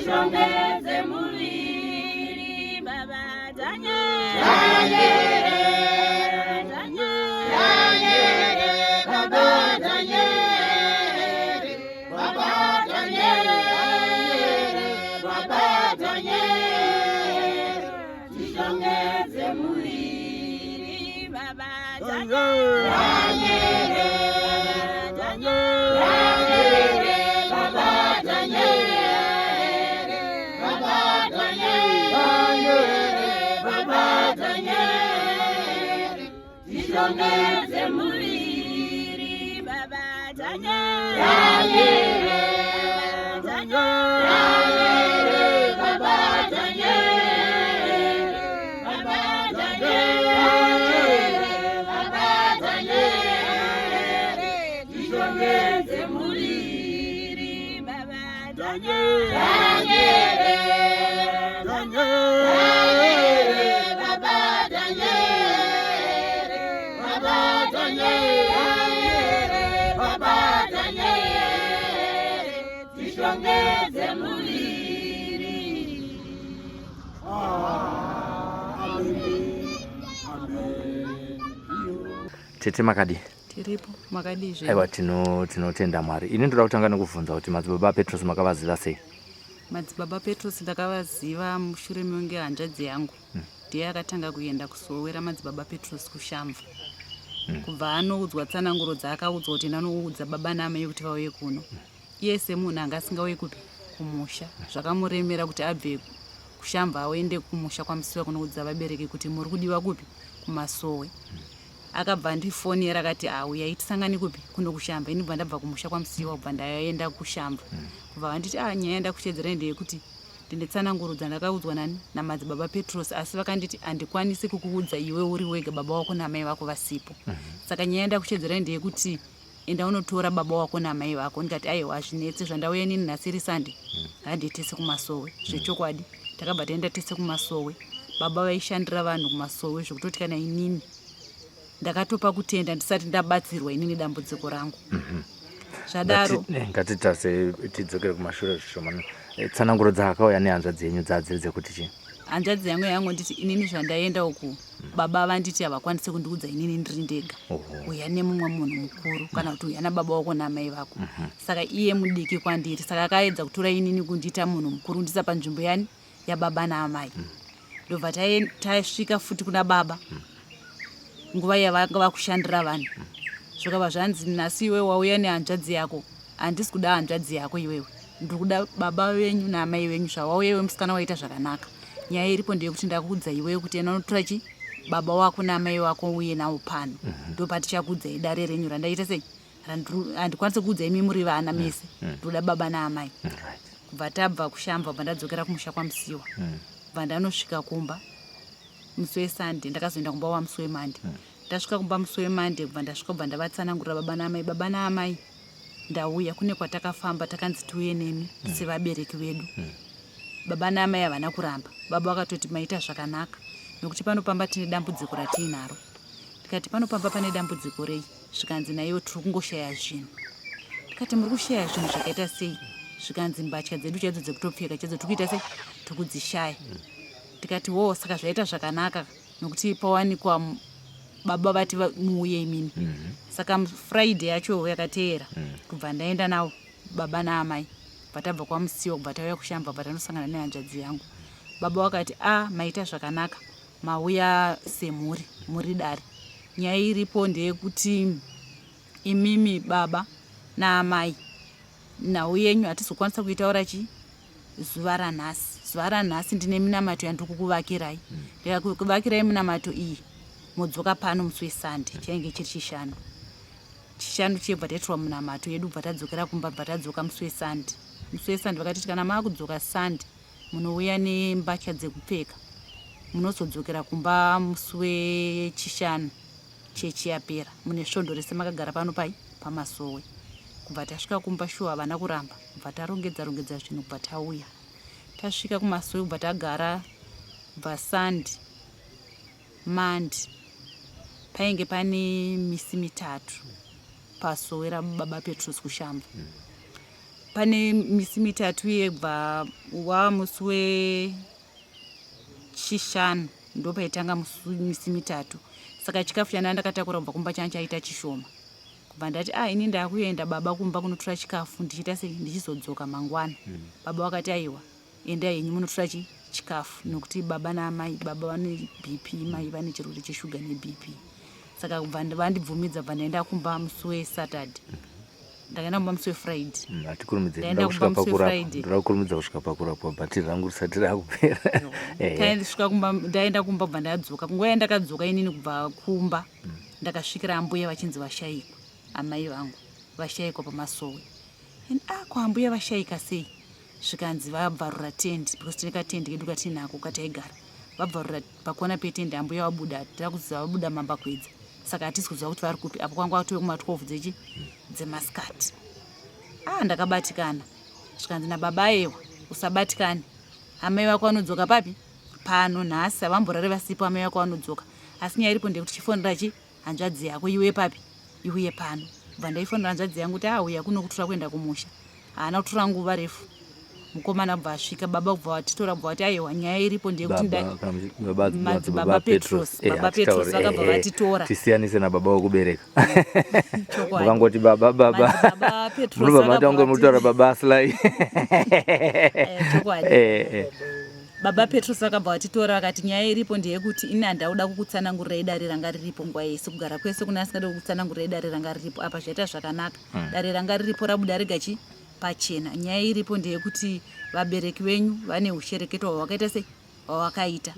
Tishongedze muviri baba Daniel. Daniel, baba Daniel, baba Daniel, baba Daniel. Tishongedze muviri baba Daniel. Daniel, baba Daniel, baba Daniel, baba Daniel. Tishongedze muviri baba Daniel. Daniel, baba Daniel, baba Daniel, baba Daniel. Tishongedze muviri baba Daniel. Daniel, baba Daniel, baba Daniel, baba Daniel. Tishongedze muviri. Tete, makadii? Tiripo, makadii zvenyu? Aiwa, tinotenda Mwari. Ini ndoda kutanga nekubvunza kuti madzibaba Petros makavaziva sei? Madzibaba Petros ndakavaziva mushure mekunge hanzvadzi yangu ndiye akatanga kuenda kusowera madzibaba Petros kuShamva. Kubva anoudzwa tsananguro dzaakaudzwa kuti ndanoudza baba naamai kuti vauye kuno, iye semunhu anga asingauye kupi kumusha, zvakamuremera kuti abve kuShamva aende kumusha kwaMusiwa kunoudza vabereki kuti muri kudiwa kupi kumasowe. Akabva andifonera akati, "Auyai tisangane kupi kuno kuShamva." Ini bva ndabva kumusha kwaMusiwa, kubva ndaenda kuShamva, kubva vanditi, "A, nyaya yandakushedzera ndeyekuti ndine tsananguro dzandakaudzwa nani namadzibaba Petros, asi vakanditi handikwanisi kukuudza iwe uri wega, baba wako namai vako vasipo. Saka nyaya yandakushedzera ndeyekuti enda unotora baba wako namai vako." Ndikati, "Aiwa, hazvinetse, zvandauya inini nhasi iri Sunday, hande tese kumasowe." Zvechokwadi takabva taenda tese kumasowe. Baba vaishandira vanhu kumasowe zvekutoti kana inini ndakatopa kutenda ndisati ndabatsirwa inini dambudziko rangu. Zvadaro Ngatitase tidzokere kumashure zvishoma. Tsananguro dzaakauya nehanzvadzi yenyu dzadziri dzekuti chii? Hanzvadzi yangu yangonditi, "Inini zvandaenda uku, baba vanditi havakwanisi kundiudza inini ndiri ndega. Uya nemumwe munhu mukuru, kana kuti uya nababa wako namai vako." Saka iye mudiki kwandiri, saka akaedza kutora inini kundiita munhu mukuru, kundisa panzvimbo yani yababa naamai. Ndobva tasvika futi kuna baba nguva yavanga vakushandira vanhu. Zvikabva zvanzi, "Nhasi iwe wauya nehanzvadzi yako, handisi kuda hanzvadzi yako iwewe, ndiri kuda baba venyu naamai venyu. Zvawauya iwe musikana waita zvakanaka. Nyaya iripo ndeyekuti ndakuudza iwewe kuti enda unotora chi baba wako naamai wako uye nawo pano, ndo patichakuudzai dare renyu randaita sei. Handikwanisi kuudza imi muri vana mese, ndoda baba naamai." Kubva tabva kuShamva, bva ndadzokera kumusha kwaMusiwa, bva ndanosvika kumba musi weSunday. Ndakazoenda kumba wamusi weMonday. Ndasvika kumba musi weMonday, kubva ndasvika, kubva ndavatsanangurira baba naamai. "Baba naamai, ndauya kune kwatakafamba, takanzi tiuye nemi sevabereki vedu." Baba naamai havana kuramba. Baba vakatoti, "Maita zvakanaka, nokuti pano pamba tine dambudziko ratiinaro." Ndikati, "Pano pamba pane dambudziko rei?" Zvikanzi naiwo, "Tiri kungoshaya zvinhu." Ndikati, "Muri kushaya zvinhu zvakaita sei?" Zvikanzi, "Mbatya dzedu chaidzo dzekutopfeka chaidzo tiri kuita sei, tiri kudzishaya." Ndikati, "Wo, saka zvaita zvakanaka nokuti pawanikwa baba vati muuye imimi." Saka Friday yacho yakateera, kubva ndaenda navo baba naamai, bva tabva kwaMusiwa, kubva tauya kuShamva, bva tanosangana nehanzvadzi yangu. Baba vakati, "A, maita zvakanaka, mauya semhuri muri dare. Nyaya iripo ndeyekuti imimi baba naamai, nhau yenyu hatizokwanisa kuitaura chi zuva ranhasi. Zuva ranhasi ndine minamato yandiri kukuvakirai. Ndikakuvakirai minamato iyi, modzoka pano musi weSunday." Chainge chiri Chishanu. Chishanu chebva taitirwa munamato yedu, bva tadzokera kumba, bva tadzoka musi weSunday. Musi weSunday vakatiti, "Kana maakudzoka Sunday, munouya nembatya dzekupfeka. Munozodzokera kumba musi weChishanu chechi yapera. Mune svondo rese makagara pano pai pamasowe." Kubva tasvika kumba, shuwa havana kuramba. Kubva tarongedza rongedza zvinhu, kubva tauya. Tasvika kumasowe, kubva tagara. Kubva Sunday, Monday, painge pane misi 3 pasowe rababa Petros kuShamva. Pane misi mitatu yebva wa musi wechishanu ndopaitanga misi mitatu. Saka chikafu chandanga ndakatakura kubva kumba changa chaita chishoma. Kubva ndati ah ini ndakuenda baba kumba kunotora chikafu ndichiita sei ndichizodzoka mangwana. Baba vakati aiwa endai henyu munotora chi chikafu nokuti baba naamai baba vane BP mai vane chirwere cheshuga neBP. Saka kubva vandibvumidza bva ndaenda kumba musi weSaturday. Ndakaenda kumba musi weFriday. Hatikurumidze Ndaenda ndoda kusvika kumba musi pakurapwa. weFriday. Ndoda kukurumidza kusvika pakurapwa bhatiri rangu risati rakupera. Taisvika kumba ndaenda kumba kubva ndadzoka. Nguva yandakadzoka inini kubva kumba ndakasvikira ambuya vachinzi vashaikwa. Amai vangu vashaikwa pamasowe. And ah ko ambuya vashaika sei? Zvikanzi vabvarura tendi because tine katendi kedu katinako kataigara. Vabvarura pakona petendi ambuya vabuda takuziva vabuda mambakwedza. Saka hatisi kuziva kuti vari kupi apo kwanga kwatove kuma 12 dzechi dzemasikati. Ah ndakabatikana. Zvikanzi nababa aiwa usabatikane. Amai vako vanodzoka papi? Pano nhasi havamborare vasipo amai vako vanodzoka. Asi nyaya iripo ndeyekuti chifonera chi hanzvadzi yako iuye papi? Iuye pano. Bva ndaifonera hanzvadzi yangu kuti ah uya kuno kutora kuenda kumusha. Haana kutora nguva refu. Mukomana bva asvika baba kubva vatitora kubva vati aiwa nyaya iripo ndeyekuti Baba Madzibaba baba Petros. Petros. Baba Petros vakabva vatitora. Tisiyanise nababa wokubereka. Chokwadi. Mukangoti baba baba. Madzibaba Petros Munobva vakabva matange vati- mutaura baba Sly. Chokwadi. Baba Petros vakabva vatitora vakati nyaya iripo ndeyekuti ini handauda kukutsanangurirai dare ranga riripo nguva yese kugara kwese kune asingade kukutsanangurirai dare ranga riripo apa zvaita zvakanaka. Dare ranga riripo rabuda rega chi pachena. Nyaya iripo ndeyekuti vabereki venyu vane ushereketo hwavakaita sei hwavakaita.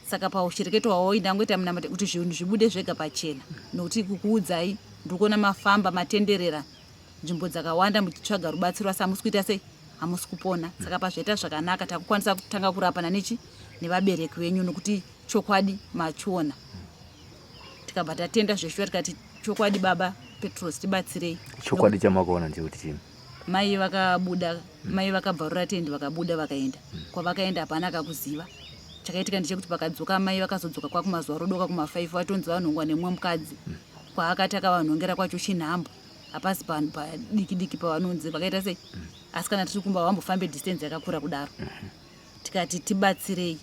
Saka paushereketo hwavo ndangoita munamato kuti zvinhu zvibude zvega pachena nokuti kukuudzai ndiri kuona mafamba matenderera nzvimbo dzakawanda muchitsvaga rubatsiro asi hamusi kuita sei hamusi kupona. Saka pazvaita zvakanaka takukwanisa kutanga kurapana nechi nevabereki venyu nokuti chokwadi machiona. Tikabva tatenda zveshuwa tikati chokwadi baba Petros tibatsirei. Chokwadi chamakuona ndechekuti chii? Mai vakabuda, mai vakabvarura tendi vakabuda vakaenda. Kwavakaenda hapana akakuziva. Chakaitika ndechekuti pakadzoka mai vakazodzoka kwakumazuva rodoka kuma 5 vatonzi vanhongwa nemumwe mukadzi. Kwaakati akavanhongera kwacho chinhambo. Hapasi panhu padiki diki pavanonzi vakaita sei. Asi kana tiri kumba vambofambe distance yakakura kudaro. Tikati tibatsirei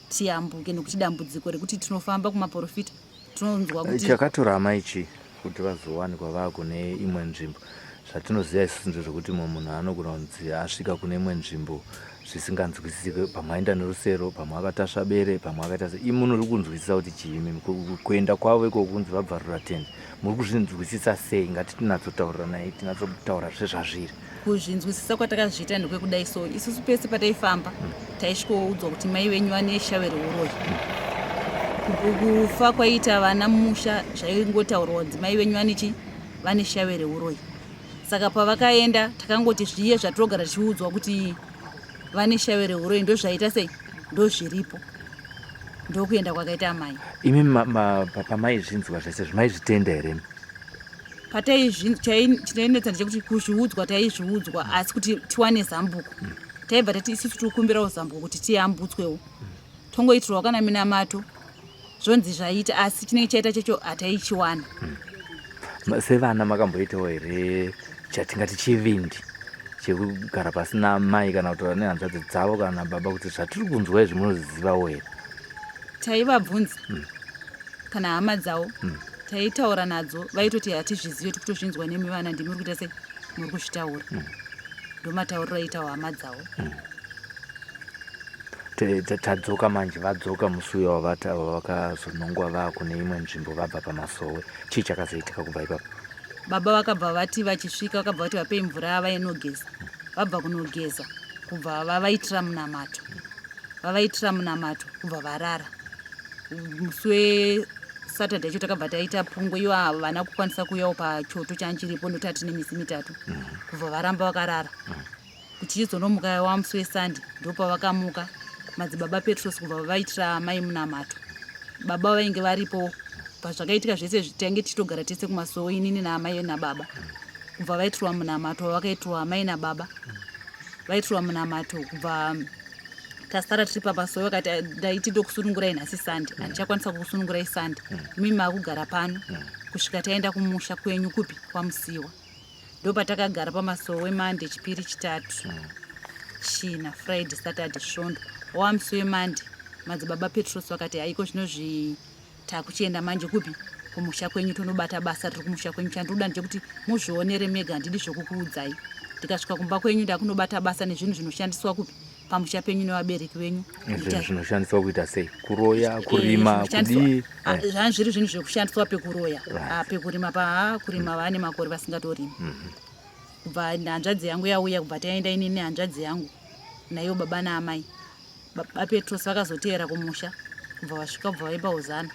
tiyambuke nokuti dambudziko rekuti tinofamba kumaporofita tinonzwa kuti Chakatora amai chii kuti vazowanikwa vaakune imwe nzvimbo. Zvatinoziva isusu ndezvekuti mumwe munhu anogona kunzi asvika kune imwe nzvimbo zvisinganzwisisike, pamwe aenda nerusero, pamwe akatasva bere, pamwe akaita sei. Imi muri kunzwisisa kuti chii imimi kuenda kwavo ikoko kunzi vabvarura tendi. Muri kuzvinzwisisa sei? Ngati tinatsotaurirana, tinatsotaura sezvazviri. Kuzvinzwisisa kwatakazviita ndekwekudai so isusu pese pataifamba taisvikoudzwa kuti mai venyu vane shave reuroyi. Kufa kwaiita vana mumusha zvaingotaurwa kunzi mai venyu vane chi vane shave reuroyi. Saka pavakaenda takangoti zviye zvatinogara tichiudzwa kuti vane shave reuroyi ndozvaita sei ndozviripo. Ndokuenda kwakaita amai. Imi pamaizvinzwa zvese zvimaizvitenda here? Chinoinetsa ndechekuti kuzviudzwa taizviudzwa asi kuti tiwane zambuko. Taibva tati isusu tikukumbirawo zambuko kuti tiyambutswewo. Tongoitirwawo kana minamato zvonzi zvaita asi chinenge chaita chacho hataichiwana. Sevana makamboitawo here chatingati chivindi chekugara pasina mai kana kutaura nehanzvadzi dzavo kana baba kuti zvatiri kunzwa izvi munozivawo here? Taivabvunza kana hama dzavo taitaura nadzo vaitoti hatizvizive tikutozvinzwa nemi vana ndimi muri kuita sei muri kuzvitaura. Ndomatauriro aitawo hama dzavo. Tadzoka manje vadzoka musi uya wavakazonongwa vaakune imwe nzvimbo vabva pamasowe. Chii chakazoitika kubva ipapo? Baba vakabva vati vachisvika vakabva vati vapei mvura vainogeza. Vabva kunogeza kubva vavaitira munamato. Vavaitira munamato kubva varara. Musi weSaturday yacho takabva taita pungwe ivo havana kukwanisa kuuyawo pachoto chanchiripo nokuti hatine misi mitatu. Kubva varamba vakarara. Kuchizonomuka wamusi weSunday ndopavakamuka madzibaba Petros kubva vaitira mai munamato. Baba vainge varipo pazvakaitika zvese tainge tichitogara tese kumasowe inini naamai nababa. Kubva vaitirwa munamato vakaitirwa amai nababa. Vaitirwa munamato kubva tasara tiri papasowe vakati ndaiti ndokusunungurai nhasi Sunday. Handichakwanisa kukusunungurai Sunday. Imi makugara pano kusvika taenda kumusha kwenyu kupi kwaMusiwa. Ndopatakagara pamasowe Monday, Chipiri, Chitatu, China, Friday, Saturday, Svondo. Wava musi weMonday, madzibaba Petros vakati, "Haiko zvinozvi, takuchienda manje kupi? Kumusha kwenyu, tonobata basa riri kumusha kwenyu. Chandinoda ndechekuti muzvionere mega, handidi zvokukuudzai. Ndikasvika kumba kwenyu, ndakunobata basa nezvinhu zvinoshandiswa kupi? Pamusha penyu nevabereki venyu." Zvinhu zvinoshandiswa kuita sei? Kuroya, kurima, kudii? Zvanga zviri zvinhu zvekushandiswa pekuroya. Pekurima, pakurima vane makore vasingatorimi. Kubva hanzvadzi yangu yauya, kubva taenda inini nehanzvadzi yangu naivo baba naamai. Baba Petros vakazoteera kumusha. Kubva vasvika, kubva vaimba hozana.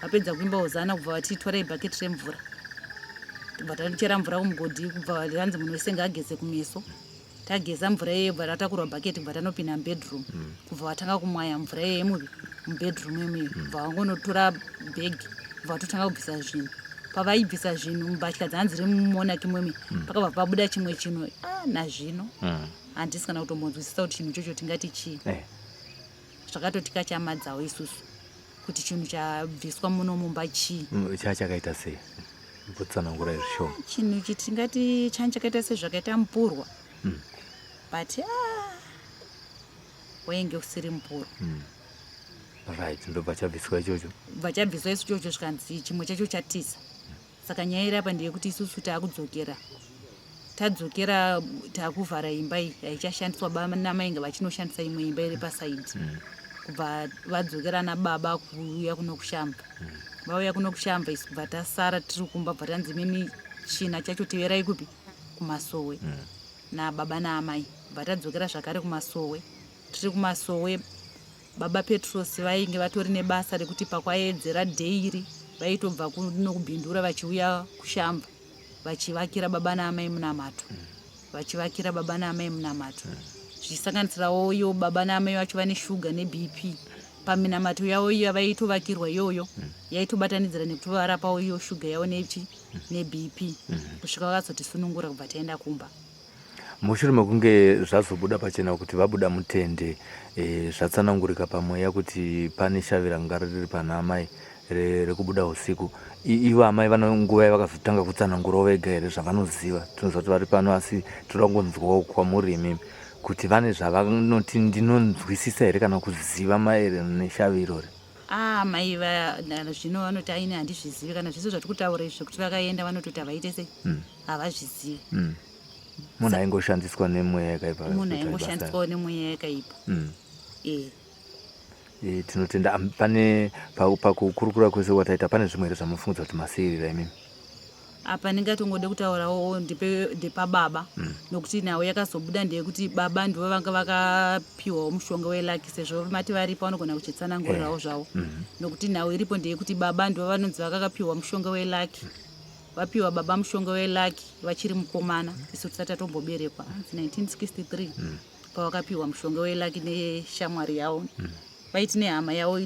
Vapedza kuimba hozana, kubva vati, "Torai bhaketi remvura." Kubva tanochera mvura kumugodhi. Kubva ranzi munhu wese ngaageze kumeso. Tageza mvura iyeyo, bva tatakurwa bhaketi, kubva tanopinda mubedroom. Kubva vatanga kumwaya mvura iyeye muvi mubedroom imuyo. Kubva vangonotora bhegi, kubva vatotanga kubvisa zvinhu. Pavaibvisa zvinhu, mbatya dzanzi dziri mumonaki mwemi, pakabva pabuda chimwe chinhu. Nazvino handisi kana kutombonzwisisa kuti chinhu ichocho tingati chii. Zvakatotikachamadzawo isusu kuti chinhu chabviswa muno mumba chii. Chakaita sei? Mbotsanangura zvishoma. Chinhu ichi tingati chani chakaita sezvakaita mupurwa, but wainge usiri mupurwa. Right, ndobva chabviswa ichocho. Bva chabviswa isu chocho, zvikanzi chimwe chacho chatisa. Saka nyaya iri apa ndeyekuti isusu taakudzokera, tadzokera, taakuvhara imba iyi, haichashandiswa. Baba namainge vachinoshandisa imwe imba iri pasaidi. Kubva vadzokera nababa kuuya kuno kushamba. Vauya kuno kushamba, isu kubva tasara tiri kumba. Bva tanzi, "Mimi, china chacho teverai kupi? Kumasowe nababa naamai." Bva tadzokera zvakare kumasowe. Tiri kumasowe, baba Petros vainge vatori nebasa rekuti pakwaedzera daily vaitobva kuno kubhindura vachiuya kushamba, vachivakira baba naamai munamato, vachivakira baba naamai munamato, zvichisanganisirawo ivo baba naamai vacho vane shuga neBP. Paminamato yavo iyo yavaitovakirwa iyoyo, yaitobatanidzira nekutovarapawo iyo shuga yavo nechi neBP, kusvika vakazotisunungura, kubva taenda kumba. Mushure mekunge zvazobuda pachena kuti vabuda mutende, zvatsanangurika pamweya kuti pane shavi ranga riri pana amai rekubuda usiku, ivo amai vane nguva yavakazotanga kutsanangurawo vega here zvavanoziva? Tinoziva kuti vari pano, asi toda kungonzwawo kwamuri imimi kuti vane zvavanoti ndinonzwisisa here kana kuziva maererano neshavi irori. Ah, mai zvino vanoti, "Aini handizvizivi." Kana zvese zvatiri kutaura izvi zvekuti vakaenda, vanototi havaite sei, havazvizivi. Munhu aingoshandiswa nemweya yakaipa. Munhu kuita basa. Aingoshandiswawo nemweya yakaipa. Tinotenda. Pane pakukurukura kwese kwataita, pane zvimwe here zvamufungidzwa kuti masiyirira imimi? Apa ndingatongode kutaurawo ndepababa, nokuti nhau yakazobuda ndeyekuti baba ndivo vanga vakapiwawo mushonga welucky. Sezvo mati varipo, vanogona kuchitsanangurirawo zvavo, nokuti nhau iripo ndeyekuti baba ndivo vanonzi vakakapiwa mushonga welucky. Vapiwa baba mushonga welucky vachiri mukomana, isu tisati tatomboberekwa, hanzi 1963 pavakapiwa mushonga welucky neshamwari yavo, vaiti nehama yavo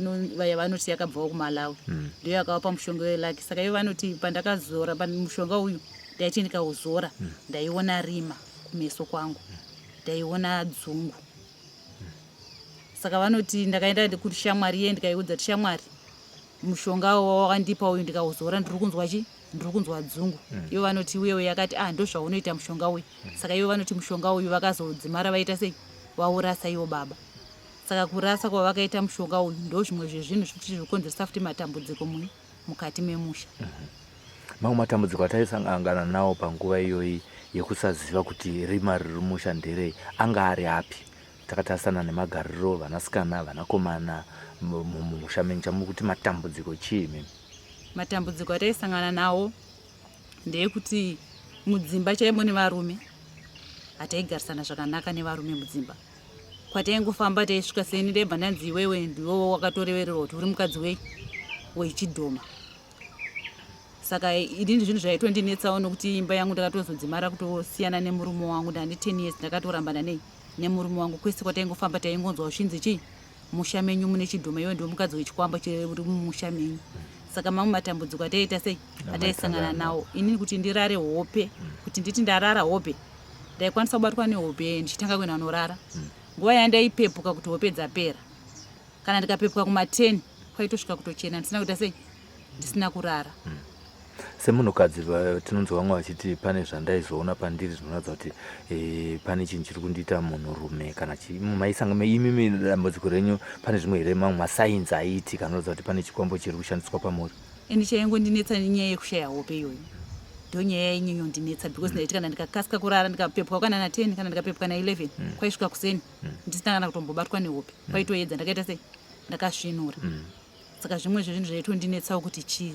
yavanoti yakabvawo kuMalawi, ndiyo yakavapa mushonga welucky. Saka ivo vanoti, "Pandakazora mushonga uyu, ndaiti ndikauzora ndaiona rima kumeso kwangu, ndaiona dzungu." Saka vanoti, "Ndakaenda kushamwari iye, ndikaiudza kuti, 'Shamwari, mushonga wawakandipa uyu, ndikauzora ndiri kunzwa chi ndiri kunzwa dzungu.' Ivo vanoti uyewo yakati, 'Ah, ndo zvaunoita mushonga uyu.' Saka ivo vanoti mushonga uyu vakazodzimara vaita sei? Vaurasa ivo baba. Saka kurasa kwavakaita mushonga uyu ndo zvimwe zvezvinhu zvikuti zvikukonzeresa futi matambudziko mukati memusha. Mamwe matambudziko ataisangana nawo panguva iyoyi yekusaziva kuti rima riri musha nderei anga ari api, takatarisana nemagariro, vanasikana, vanakomana mumusha menyu? Chamuri kuti matambudziko chii imimi? Matambudziko ataisangana nawo ndeyekuti mudzimba chaimo nevarume hataigarisana zvakanaka nevarume mudzimba. Kwataingofamba, taisvika seni ndaibva ndanzi, "Iwewe ndiwe wakatorevererwa kuti uri mukadzi wei wechidhoma." Saka inini zvinhu zvaitondinetsawo, nokuti imba yangu ndakatozodzimara kutosiyana nemurume wangu ndani 10 years. Ndakatorambana nei nemurume wangu. Kwese kwataingofamba taingonzwa zvinzi chii? "Musha menyu mune chidhoma, iwe ndiwe mukadzi wechikwambo chiri mumusha menyu." Saka mamwe matambudziko ataiita sei, ataisangana nawo, inini kuti ndirare hope, kuti nditi ndarara hope, ndaikwanisa kubatwa nehope ndichitanga kuenda kunorara. Nguva yandaipepuka kuti hope dzapera, kana ndikapepuka kuma10, kwaitosvika kutochena ndisina kuita sei, ndisina kurara. Semunhukadzi tinonzwa vamwe vachiti pane zvandaizoona pandiri zvinoratidza kuti e, pane chinhu chiri kundiita munhurume kana maisanga imimi dambudziko renyu pane zvimwe here mamwe masainzi aiitika anoratidza kuti pane chikwambo chiri kushandiswa pamuri? Ini chaingondinetsa nenyaya yekushaya hope iyoyo ndonyaya yainyanyondinetsa because ndaiti kana ndikakasika kurara ndikapepwa kana na 10 kana ndikapepwa na 11 kwaisvika kuseni ndisina kana kutombobatwa nehope kwaitoedza ndakaita sei ndakasvinura saka zvimwe zvezvinhu zvaitondinetsawo kuti chii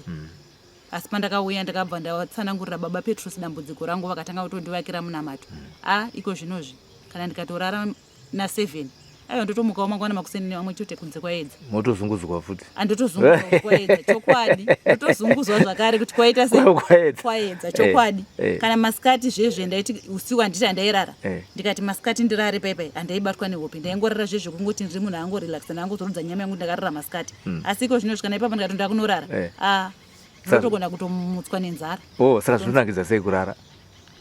asi pandakauya ndakabva ndatsanangurira baba Petrus dambudziko rangu vakatanga kutondivakira munamato a iko zvinozvi kana ndikatorara na7 aiwa ndotomukawo mangwana makuseni nevamwe chote kunze kwaedza Motozunguzwa futi. Andotozunguzwa kwaedza chokwadi ndotozunguzwa zvakare kuti kwaita sei Kwaedza. Kwaedza chokwadi kana masikati zvezve ndaiti usiku handiti handairara ndikati masikati ndirare paipai handaibatwa nehope ndaingorara zvezve kungoti ndiri munhu angorelaxa ndangozorodza nyama yangu ndakarara masikati asi iko zvinozvi kana ipapo ndikati ndakunorara a ndotogona kutomutswa nenzara. Oh, saka zvinonakidza sei kurara?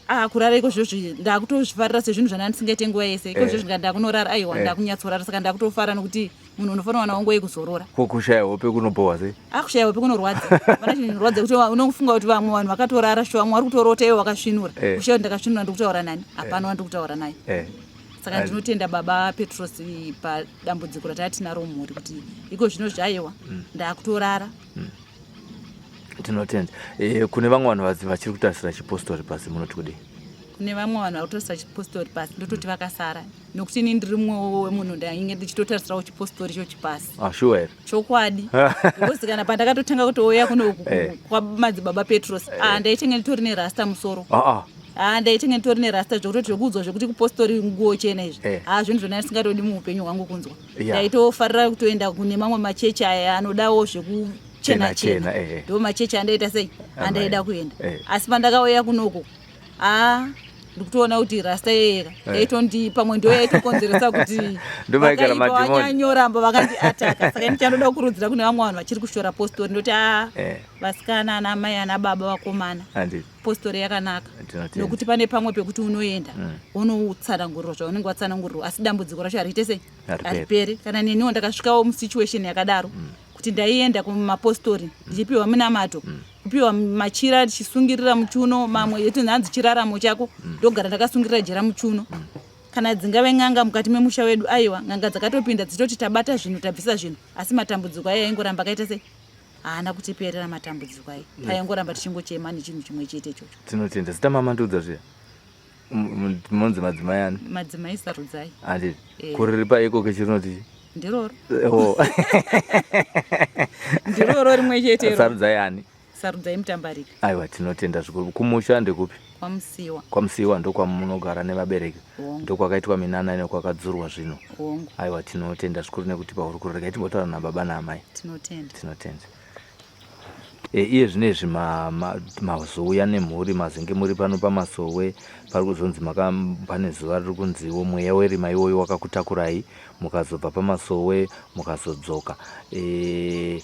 Ah, kurara iko zvinozvi ndakutozvifarira sezvinhu zvana ndisingaite nguva yese iko zvinozvi ndikati ndakunorara aiwa ndakunyatsorara saka ndakutofara nokuti munhu unofanira wana nguva yekuzorora. Ko kushaya hope kunobhowa sei? Akushaya hope kunorwadza pana chinhu chinorwadza kuti unofunga kuti vamwe vanhu vakatorara shuwa vamwe vari kutorota iwe wakasvinura kushaya kuti ndakasvinura ndikutaura nani hapana wandikutaura naye saka ndinotenda baba Petros padambudziko rataa tinaro mumhuri kuti iko zvino zvaiwa ndakutorara. Tinotenda. Kune vamwe vanhu vachiri kutarisira chipostori pasi munoti kudii? Kune vamwe vanhu vari kutarisira chipostori pasi ndototi vakasara nokuti ini ndiri mumwe wemunhu ndainge ndichitotarisirawo chipostori icho pasi. Ah, sure here? Chokwadi because kana pandakatotanga kutouya kuno kwamadzibaba Petros ah, ndaitenge nditori nerasta musoro. Ah, ndaitenge nditori nerasta zvekutoti zvekuudzwa zvekuti kupostori nguo chena izvi ah, zvinhu zvona ndisingatodi muupenyu hwangu kunzwa. Ndaitofarira kutoenda kune mamwe machechi aya anodawo zvekuchena Chena, chena chena. Ndo machechi andaita sei andaida kuenda asi pandakauya kunoku a ndikutoona kuti rasta yeyeka yaitondi pamwe ndo yaitokonzeresa kuti Ndomaigara vakaipa madhimoni. vanyanyoramba vakandiataka saka ndichandoda kukurudzira kune vamwe vanhu vachiri kushora postori ndoti a vasikana ana mai ana baba vakomana postori yakanaka Tinotenda. Nokuti pane pamwe pekuti unoenda unotsanangurirwa zvaunenge watsanangurirwa asi dambudziko racho hariite sei Hariperi. Hariperi kana neniwo ndakasvikawo musituation yakadaro kuti ndaienda kumapostori ndichipiwa minamato kupiwa machira ndichisungirira muchuno mamwe eti nhanzi chiraramo chako ndogara ndakasungirira jira muchuno kana dzingave n'anga mukati memusha wedu aiwa n'anga dzakatopinda dzichitoti tabata zvinhu tabvisa zvinhu asi matambudziko aya aingoramba akaita sei haana kutiperera matambudziko aya taingoramba tichingochema nechinhu chimwe chete ichocho. Tinotenda. Zita mamandiudza zviya munonzi madzimai ani? Madzimai Sarudzai. Handiti kuriripa ikoko chirinoti Ndiroro. Oh. Ndiroro rimwe chete iro. Sarudzai ani? Sarudzai Mutambarika. Aiwa tinotenda zvikuru. Kumusha ndekupi? KwaMusiwa. KwaMusiwa ndokwamunogara nevabereki? Hongu. Ndokwakaitwa minana nekwakadzurwa zvino? Hongu. Aiwa tinotenda zvikuru nekutipa hurukuro. Regai timbotaura nababa naamai. Tinotenda. Tinotenda. E, iye zvinezvi mazouya nemhuri mazenge muri pano pamasowe pari kuzonzi pane zuva riri kunziwo mweya werima iwoyo wakakutakurai mukazobva pamasowe mukazodzoka e,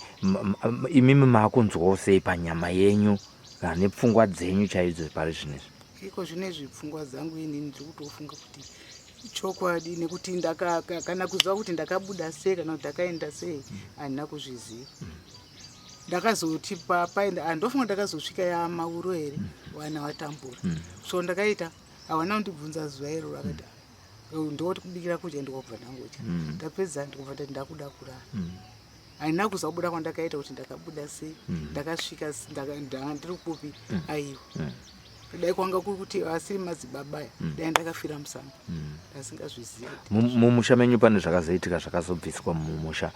imimi maakunzwawo sei panyama yenyu nepfungwa dzenyu chaidzo pari zvinezvi? Iko zvinezvi pfungwa dzangu inini ndiri kutofunga kuti chokwadi nekuti kana kuziva kuti ndakabuda sei kana kuti ndakaenda sei handina kuzviziva ndakazoti papaenda handofunga ndakazosvika yamauro here vana vatambura so ndakaita havana kundibvunza zuva iro vakati ndoti kubikira kudya ndikobva ndangodya ndapedza ndikobva ndati ndakuda kurara handina kuziva kubuda kwandakaita kuti ndakabuda sei ndakasvika ndanga ndiri kupi aiwa dai kwanga kuri kuti asiri madzibaba aya dai ndakafira musango ndasingazvizivi. Mumusha menyu pane zvakazoitika zvakazobviswa mumusha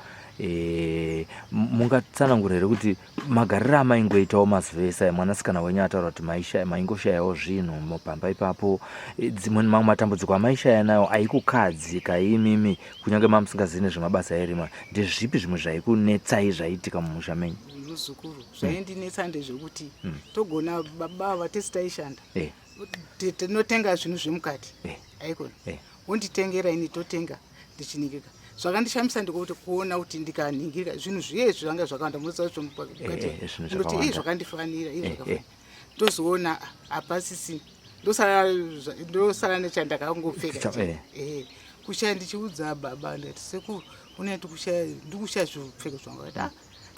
mungatsanangura here kuti magariro amaingoitawo mazuva ese aya mwanasikana wenyu ataura kuti maingoshayawo zvinhu pamba ipapo dzimwe mamwe matambudziko amaishaya nayo aikukadzika imimi kunyange mamusingazivi nezvemabasa erima ndezvipi zvimwe zvaikunetsai zvaiitika mumusha menyu? Muzukuru zvaindinetsa ndezvekuti togona baba ava tese taishanda tinotenga zvinhu zvemukati aikona wonditengera ini totenga ndichiningirika zvakandishamisa ndikokuti kuona kuti ndikaningirika zvinhu zviye zvanga zvakawanda munoziva zvemukati Zvinhu ndoti ii zvakawanda. Zvakandifanira ii zvakafanira ndozoona hapasisina ndosara nechandakangopfeka chete. Kushaya ndichiudza baba ndati sekuru une ndikushaya ndikushaya zvipfeko zvangu akati ah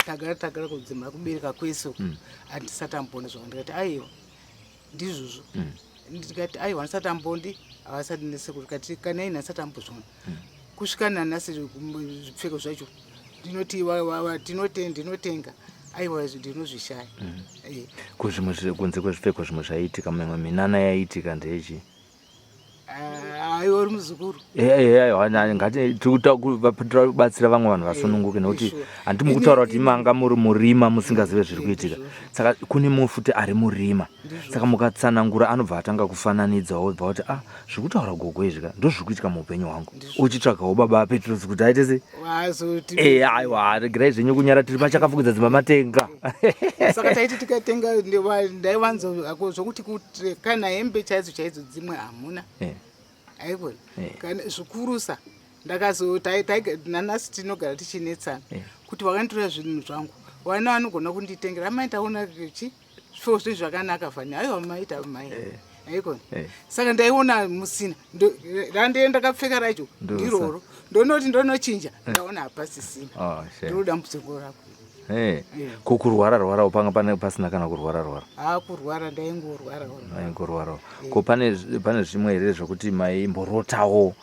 Tagara tagara kudzimba kubereka kwese uku handisati amboona zvaka. Ndikati aiwa, ndizvozvo. Ndikati aiwa, handisati ambondi, havasati nesekuru. Ndikati kana ini handisati ambozviona kusvika nanhasi. Zvipfeko zvacho ndinoti ndinotenga, aiwa, ndinozvishaya. Kuzvimwe kunze kwezvipfeko, zvimwe zvaiitika, mimwe minana yaiitika ndeyechi? Aiwa, uri muzukuru. Aiwa, ngati tiri kubatsira vamwe vanhu vasununguke, nekuti handi mukutaura kuti manga muri murima, musingazive zviri kuitika. Saka kune mumwe futi ari murima, saka mukatsanangura anobva atanga kufananidzawo, obva kuti, "Ah, zviri kutaura gogo izvi ka, ndo zviri kuitika muupenyu hwangu." Uchitsvagawo baba Petros kuti aite sei. Wazoti Aiwa, regerai zvenyu kunyara, tiri pachakafukidza dzimba matenga. Saka taiti tikatenga, ndaiwanza zvokuti kuti kana hembe chaidzo chaidzo dzimwe hamuna. Aikona kana zvikurusa ndakazo nanhasi tinogara tichinetsana kuti vakanditora zvinhu zvangu. Vana vanogona kunditengera, amai, taona chi zvipfeko zvinhu zvakanaka fani. Aiwa, maita mai, aikona. Saka ndaiona musina. Randee ndakapfeka racho ndiroro, ndonoti ndonochinja, ndaona hapasisina. Oh, shame. Ndiro dambudziko rako. Ko kurwara rwarawo, panga pane pasina kana kurwara rwara? Haa, kurwara ndaingorwara. Maingorwarawo. Ko pane zvimwe here zvokuti maimborotawo?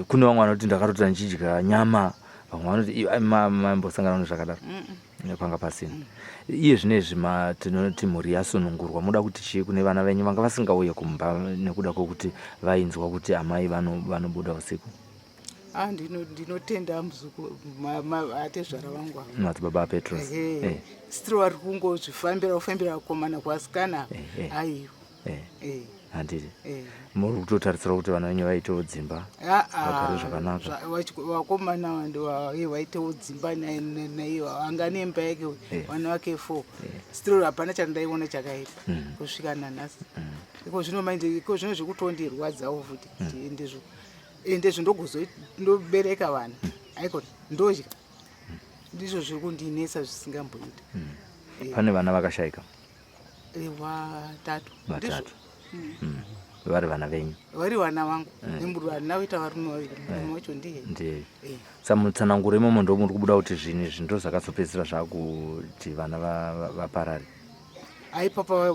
Kune vamwe vanoti ndakarota ndichidya nyama, vamwe vanoti maimbosangana nezvakadaro? Panga pasina. Iye zvinezvi tinoti mhuri yasunungurwa, muda kuti chii kune vana venyu vanga vasingauye kumba nekuda kwokuti vainzwa kuti amai vanobuda usiku? Ah, ndinotenda muzuku atezvara vangu ava. Madzibaba aPetros. Ehe. Still vari kungozvifambira kufambira vakomana kuvasikana. Aiwa. Handiti muri kutotarisira kuti vana venyu vaitewo dzimba, Ah, ah, vagare zvakanaka? Vakomana vaitewo dzimba naiye anga nemba yake, vana vake four. Still hapana chandaiona chakaipa kusvika nanhasi. Iko zvino manje, iko zvino zvekutondirwadzawo futi kuti endezvo endezvo ndogozobereka vana, aikona ndodya, ndizvo zviri kundinetsa zvisingamboita. Pane vana vakashayika? Vatatu. Vatatu. Vari vana venyu? Vari vana vangu nemuru handina kuita varume vaviri, murume wacho ndiye. Ndiye. Samutsananguro imomo ndo muri kubuda kuti zvinhu izvi ndo zvakazopedzisira zvakuti vana vaparare. Aipapa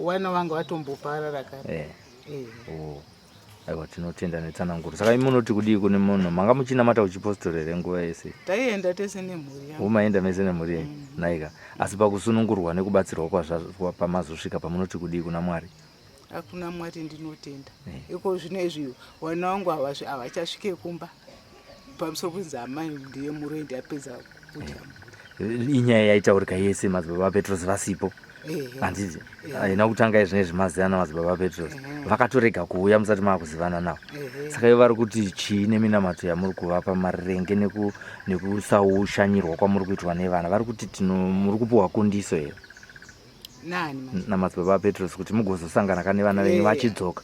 vana vanga vatomboparara kare. Oh. Aiwa, tinotenda netsananguro. Saka imi munoti kudii kune munhu? Manga muchinamata kuchipostori here nguva yese? Taienda tese nemhuri yangu. Umaenda mese nemhuri yenyu? Naika, asi pakusunungurwa nekubatsirwa pamazosvika, pamunoti kudii kuna Mwari? Hakuna Mwari, ndinotenda. Iko zvino izvi vana vangu havachasvike kumba pamusoro kunzi amai ndiye murendi apedza kudya mhuri. Inyaya yaitaurika yese madzibaba Petros vasipo, handiti? Haina kutanga izvinezvi mazivana madzibaba Petros, vakatorega kuuya musati maakuzivana navo. Saka ivo vari kuti chii neminamato yamuri kuvapa maringe nekusaushanyirwa kwamuri kuitwa nevana? Vari kuti muri kupiwa kundiso here? Nani manje? Namadzibaba Petros, kuti mugozosangana kane vana venyu vachidzoka.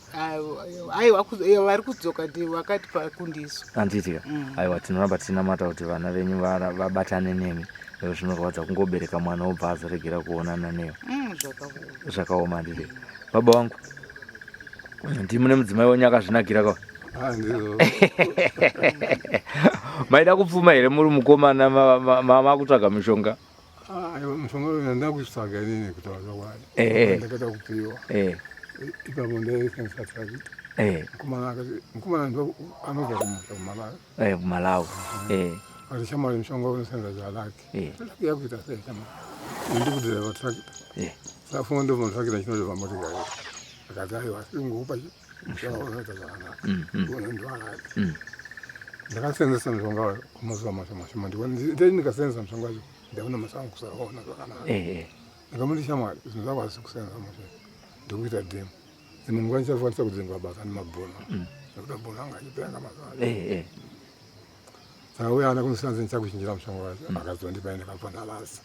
Aiwa, vari kudzoka, ndi vakati pakundiso. Handiti ka? Aiwa, tinoramba tichinamata kuti vana venyu vabatane nemi. Zvinorwadza kungobereka mwana wobva azoregera kuonana newe. Zvakaoma. Zvakaoma, handiti? Baba vangu, ndimune mudzimai wenyu akazvinakira ka. Ah, ndizvo. Maida kupfuma here muri mukomana, makutsvaga mishonga? Ah, aiwa, mushonga uyu handina kutsvaga inini, kutaura chokwadi. Ndakada kupiwa. Ipapo ndaishandisa tractor. Mukomana akati, mukomana ndo anobva kumusha kuMalawi. Kumalawi. Akati, "Shamwari, mushonga unosenza zvalaki." Laki yakuita sei, shamwari? Ndikudhiraivha tractor. Saka funga ndobva tractor chinodhiraivha motikari. Akati, "Aiwa, asi ngokupa mushonga unoita zvakanaka." Uno ndo akati. Ndakasenzesa mushonga wayo kwamazuva mashoma mashoma. Ndei ndikasenzesa mushonga wacho, ndaona masango kusaona zvakanaka. Ndakamuti, "Shamwari, zvinhu zvako hazvisi kusenza mushe, ndikuita dhemu. Dzimwe nguva ndichakwanisa kudzingwa basa nemabhunu, nekuti mabhunu anga achipenga mazuva acho." Saka uye ana kundisanzi ndichakuchinjira mushonga wacho, akazondipa, ndakabva ndarasa.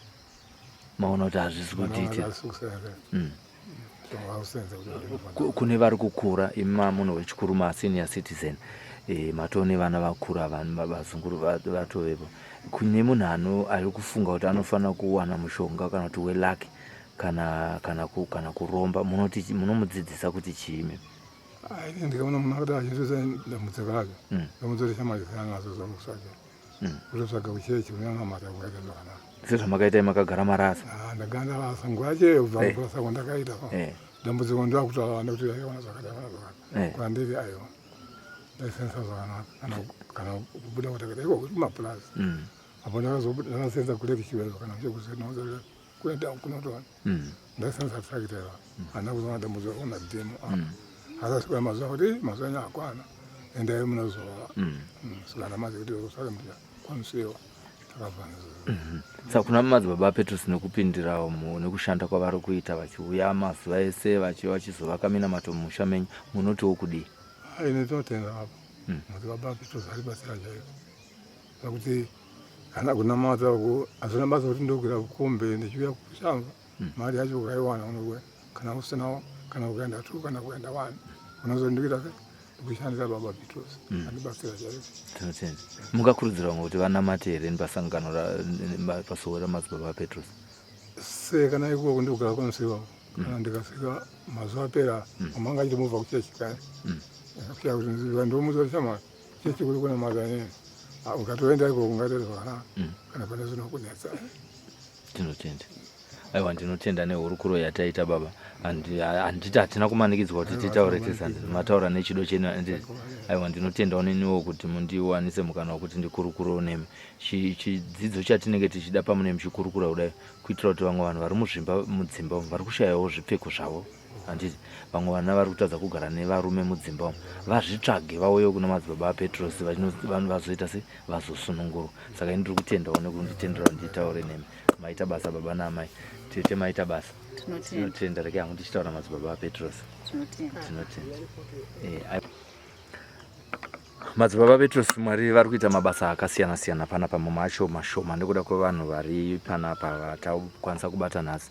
Maona kuti hazvisi kutiitira. Hazvisi kusenza. Mushonga hausenze kuti ndinobva Kune vari kukura, imi munhu wechikuru, masenior citizen, matoo nevana vakura, vanhu vazunguru vatovepo, kune munhu ari kufunga kuti anofanira kuwana mushonga kana kuti welucky kana kuromba, munoti munomudzidzisa kuti chiimi? Ai, ndikaona munhu akadai achitoita dambudziko racho, ndamudzoti, "Shamwari, siyana nazvo zvamukusvaga." Kutotsvaga kuchechi kunonamata kungaita zvakanaka. Sezvamakaita makagara marasa. Ah, ndagara ndarasa nguva yacho iyo kubva kurasa kwandakaita. Dambudziko ndakutaura nekuti aiona zvakati aiona zvakati. Kwandiri aiwa. Ndaisenza zvakanaka kana kana kubuda kwatakaita ikoko kumapurazi. Apo ndakazobuda ndakasenza kuleki chiwero kana chekusenza kuenda kunotoona. Ndaisenza tractor handina kuzoona dambudziko ona demo. Akasvika mazuva kuti mazuva enyu akwana endai munozorora. Saka ndamazi kuti usare mucha kwamusiwa. Saka kuna madzibaba Petrus nekupindira umu nekushanda kwavari kuita vachiuya mazuva ese vachizovaka minamato mumusha menyu munotiwo kudii? Ini tinotenda apo madzibaba Petrus aribatsira chaizvo pakuti kana kunamata uku hazvina basa kuti ndokwira kombe ndichiuya kushamba mari yacho ukaiwana unokuya kana usinawo kana ukaenda two kana kuenda one unozondikuita sei kushandisa baba Petrus andibatsira chaizvo. Tinotenda. Mungakurudzira vamwe kuti vanamate here pasangano pasowe ramadzibaba Petrus? Se kana ikoko ndikugara kwamusiwa kana ndikasvika mazuva apera mama angachiti mubva kuchechi kare kuya kuti ndomuudza kuti shamwari chechi kuri kunamata inini ukatoenda ikoko ungaita zvakanaka kana pane zvinokunetsa. Tinotenda. Aiwa, ndinotenda nehurukuro yataita baba. Handiti hatina kumanikidzwa kuti titaure tese, mataura nechido chenu. Aiwa, ndinotendawo neniwo kuti mundiwanise mukana wekuti ndikurukurewo nemi. Chidzidzo chatinenge tichida pamune muchikurukura kudai kuitira kuti vamwe vanhu vari muzvimba mudzimba umu vari kushayawo zvipfeko zvavo, handiti vamwe vana vari kutadza kugara nevarume mudzimba umu vazvitsvage vauyewo kuna madzibaba aPetrosi vazoita se vazosunungurwa. Saka ini ndiri kutendawo nekunditendera kuti nditaure nemi. Maita basa baba naamai. Tete maita basa. Tinotenda. Regai hangu tichitaura madzibaba aPetros. Tinotenda. Madzibaba Petros, Mwari vari kuita mabasa akasiyana siyana panapa, mamwe acho mashoma nekuda kwevanhu vari panapa vatakwanisa kubata nhasi.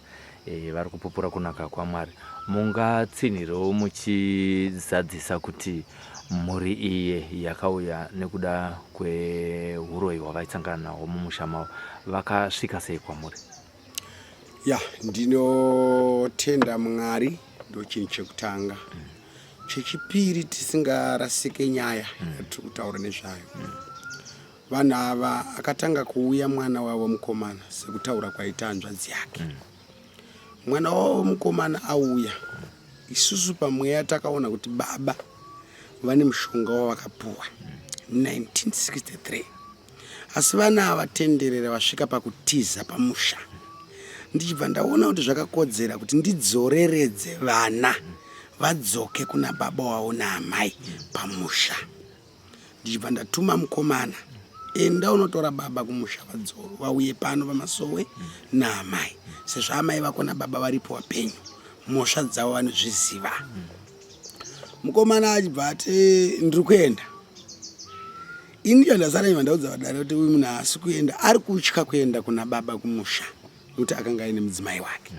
Vari kupupura kunaka kwaMwari. Mungatsinhirewo muchizadzisa kuti mhuri iyi yakauya nekuda kwehuroyi hwavaisangana nahwo mumusha mavo vakasvika sei kwamuri? Ya, ndinotenda Mwari, ndochinhu chekutanga. Chechipiri, tisingarasike nyaya yatiri kutaura nezvayo, vanhu ava akatanga kuuya mwana wavo mukomana, sekutaura kwaita hanzvadzi yake. Mwana wavo mukomana auya, isusu pamweya takaona kuti baba vane mushonga wavakapuwa 1963, asi vana ava tenderera vasvika pakutiza pamusha. Ndichibva ndaona kuti zvakakodzera kuti ndidzoreredze vana vadzoke kuna baba wavo naamai pamusha. Ndichibva ndatuma mukomana, enda unotora baba kumusha vauye pano pamasowe naamai, sezvo amai vako nababa varipo vapenyu, mhosva dzavo vanozviziva. Mukomana achibva ati ndiri kuenda. Ini chandasara iva ndaudza vadare kuti uyu munhu haasi kuenda, ari kutya kuenda kuna baba kumusha nekuti akanga aine mudzimai wake.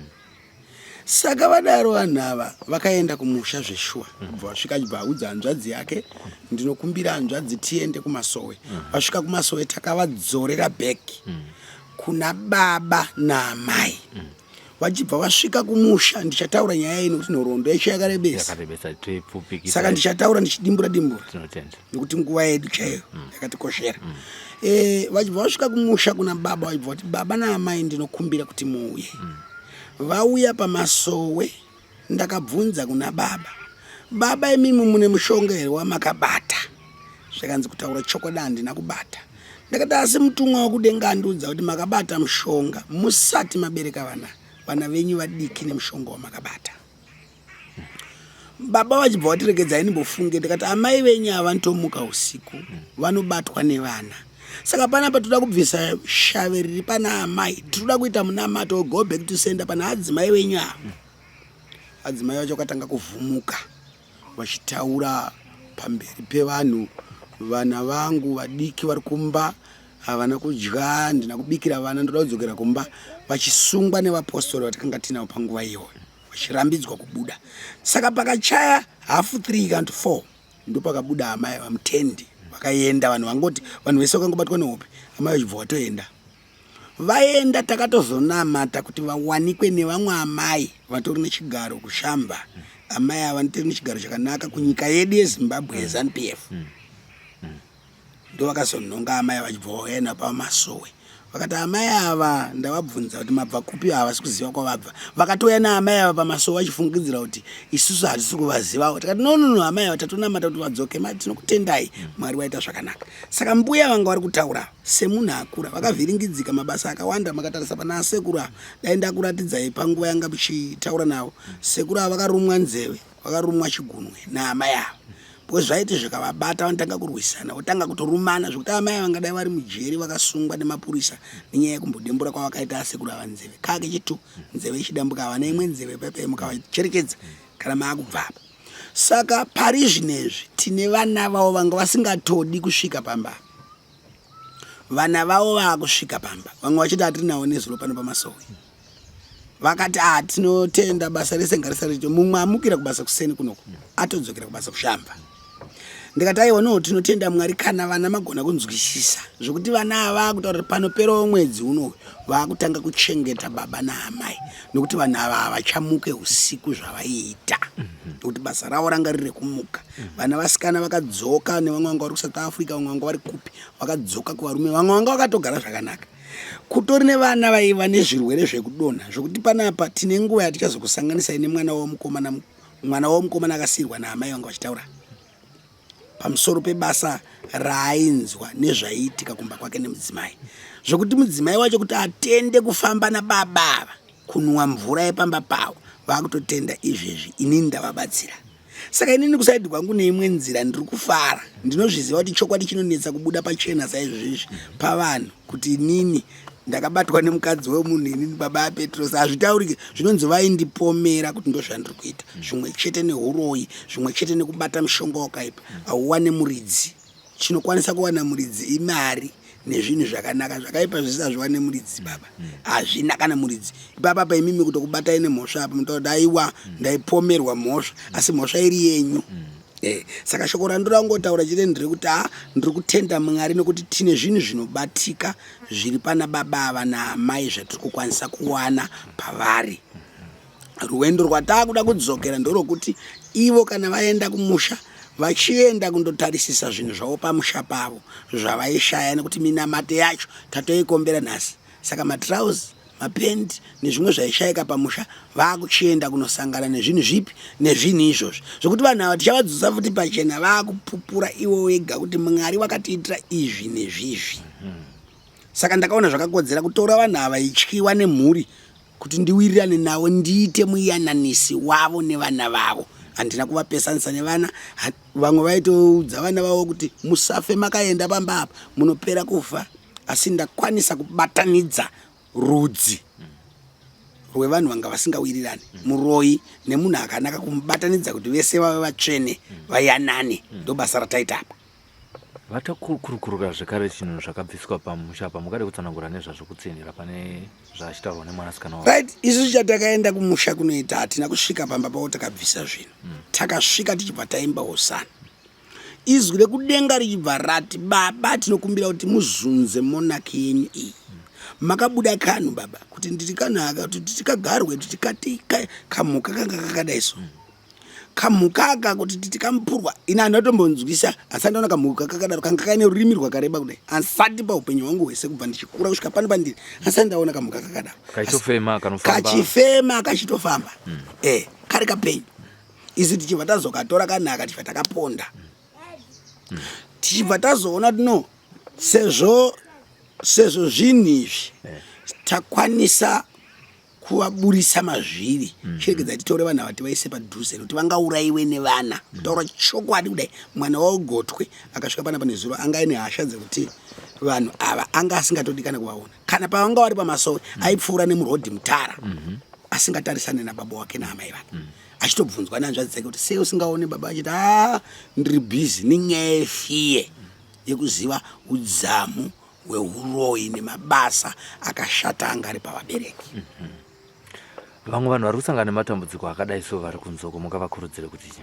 Saka vadaro vanhu ava vakaenda kumusha zveshuwa. Kubva vasvika achibva audza hanzvadzi yake, ndinokumbira hanzvadzi tiende kumasowe. Vasvika kumasowe takavadzorera back kuna baba naamai. Vachibva vasvika kumusha, ndichataura nyaya iyi nekuti nhoroondo yacho yakarebesa, saka ndichataura ndichidimbura dimbura nekuti nguva yedu chaiyo yakatikoshera. Vachibva vasvika kumusha kuna baba, vachibva vati baba naamai ndinokumbira kuti muuye. Vauya pamasowe, ndakabvunza kuna baba, baba imimi mune mushonga here wamakabata? Zvikanzi kutaura chokwadi handina kubata. Ndakati asi mutumwa wakudenga andiudza kuti makabata mushonga musati mabereka vana, vana venyu vadiki nemushonga wamakabata. Baba vachibva vati regedzai ndimbofunge. Ndikati amai venyu ava vanotomuka usiku vanobatwa nevana, saka panapa toda kubvisa shave riri pana amai, tinoda kuita munamato go back to sender pana adzimai venyu ava. Adzimai vacho vakatanga kuvhumuka vachitaura pamberi pevanhu, vana vangu vadiki vari kumba havana kudya, handina kubikira vana, ndoda kudzokera kumba, vachisungwa nevapostori vatakanga tinavo panguva iyoyo, vachirambidzwa kubuda. Saka pakachaya 3:30 kana 4 ndopakabuda amai vamutendi vakaenda. Vanhu vangoti vanhu vese vakangobatwa nehope, amai vachibva vatoenda. Vaenda takatozonamata kuti vawanikwe nevamwe amai vatori nechigaro kushamba. Amai ava vanotori nechigaro chakanaka kunyika yedu yeZimbabwe yeZANU PF. Ndovakazonhonga amai vachibva vauya navo pamasowe. Vakati amai ava ndavabvunza kuti mabva kupi havasi kuziva kwavabva. Vakatouya naamai ava pamasowe vachifungidzira kuti isusu hatisi kuvazivawo. Tikati no no no amai ava tatonamata kuti vadzoke ma tinokutendai Mwari waita zvakanaka. Saka mbuya vanga vari kutaura semunhu akura vakavhiringidzika mabasa akawanda makatarisa pana asekuru ava dai ndakuratidzai panguva yanga muchitaura navo. Sekuru ava vakarumwa nzeve vakarumwa chigunwe naamai ava because zvaiti zvikavabata vanotanga kurwisana votanga kutorumana zvekuti amai vangadai vari mujeri vakasungwa nemapurisa nenyaya yekumbodembura kwavakaita asekuru ava nzeve kake chitu nzeve ichidambuka havana imwe nzeve pepe mukavacherekedza kana maakubva apa saka pari zvinezvi tine vana vavo vanga vasingatodi kusvika pamba vana vavo vaakusvika pamba vamwe vachiti hatiri navo nezuro pano pamasowe vakati ah tinotenda basa rese ngarisare richo mumwe amukira kubasa kuseni kunoko atodzokera kubasa kushamba ndikati aiwa no tinotenda mwari kana vana magona kunzwisisa zvekuti vana ava vakutaura kuti panoperawo mwedzi unoyu vakutanga kuchengeta baba naamai nokuti vanhu ava havachamuke usiku zvavaiita nokuti basa ravo ranga riri rekumuka vana vasikana vakadzoka nevamwe vanga vari kusouth africa vamwe vanga vari kupi vakadzoka kuvarume vamwe vanga vakatogara zvakanaka Kutori nevana vaiva nezvirwere zvekudonha zvekuti panapa tine nguva yatichazokusanganisai nemwana womukomana mwana womukomana akasiirwa naamai vanga vachitaura pamusoro pebasa raainzwa nezvaiitika kumba kwake nemudzimai zvekuti mudzimai wacho kuti atende kufamba nababa ava kunwa mvura yepamba pavo vakutotenda izvezvi inini ndavabatsira Saka inini kusaidi kwangu neimwe nzira ndiri kufara. Ndinozviziva kuti chokwadi chinonetsa kubuda pachena saizvozvizvi pavanhu kuti inini ndakabatwa nemukadzi wemunhu inini baba aPetros hazvitaurike zvinonzi vaindipomera kuti ndozvandiri kuita zvimwe chete neuroyi zvimwe chete nekubata mushonga wakaipa hauwane muridzi Chinokwanisa kuwana muridzi imari nezvinhu zvakanaka zvakaipa zvese hazviwane muridzi baba hazvina kana muridzi ipapa apa imimi kutokubatai nemhosva apa munotaura kuti aiwa ndaipomerwa mhosva asi mhosva iri yenyu Eh, saka shoko randinoda kungotaura chete nderekuti ha ndiri kutenda mwari nekuti tine zvinhu zvinobatika zviri pana baba ava naamai zvatiri kukwanisa kuwana pavari Rwendo rwatakuda kudzokera ndorwokuti ivo kana vaenda kumusha vachienda kundotarisisa zvinhu zvavo pamusha pavo zvavaishaya nekuti minamato yacho tatoikombera nhasi saka matrauzi mapendi nezvimwe zvaishayika pamusha vakuchienda kunosangana nezvinhu zvipi nezvinhu izvozvi zvekuti vanhu ava tichavadzosa futi pachena vakupupura ivo wega kuti mwari vakatiitira izvi nezvizvi saka ndakaona zvakakodzera kutora vanhu ava ityiwa nemhuri Kuti ndiwirirane navo ndiite muyananisi wavo nevana vavo. Handina kuvapesanisa nevana. Vamwe vaitoudza vana vavo kuti musafe makaenda pamba apa munopera kufa. Asi ndakwanisa kubatanidza rudzi rwevanhu vanga vasingawirirani muroyi nemunhu akanaka kumubatanidza kuti vese vave vatsvene vayanane ndobasa rataita apa. Vatakurukurura zvekare chinhu zvakabviswa pamusha apa mungade kutsanangura nezvazvo kutsinhira pane zvaachitaurwa nemwanasikana wavo. Right, isu chatakaenda kumusha kunoita hatina kusvika pamba pavo takabvisa zvinhu. Mm. Takasvika tichibva taimba hosana. Izwi rekudenga richibva rati baba tinokumbira kuti muzunze monarchy yenyu iyi. Mm. Makabuda kanhu baba kuti ndiri kanhu aka kuti tikagarwe kuti tikati kamhuka kanga kakadai so. Mm. Kamhuka aka kuti titi kamupurwa ini handina kutombonzwisa asi andaona kamhuka kakadaro kanga kaine rurimi rwakareba kudai asati paupenyu hwangu hwese kubva ndichikura kusvika pano pandiri asati ndaona kamhuka kakadaro kachitofema kanofamba kachifema kachitofamba mm. eh kari kapenyu isu tichibva tazokatora kanaka tichibva takaponda mm. tichibva tazoona kuti no sezvo sezvo zvinhu izvi eh. takwanisa kuvaburitsa mazviri mm -hmm. chiregedza titore vanhu ava tivaise padhuze nekuti vangauraiwe nevana mm. kutaura mm -hmm. chokwadi kudai mwana waugotwe akasvika pana pane zuro anga aine hasha dzekuti vanhu ava anga asingatodi kana kuvaona kana pavanga vari pamasowe mm -hmm. aipfuura nemurodhi mutara mm -hmm. asingatarisane nababa wake naamai vake mm -hmm. achitobvunzwa nehanzvadzi dzake kuti sei usingaone baba achiti a ndiri bhizi nenyaya yefiye yekuziva udzamu hwehuroyi nemabasa akashata anga ari pavabereki. Mm -hmm. Vamwe vanhu vari kusangana nematambudziko akadai so vari kunze uko mungavakurudzire kuti chii?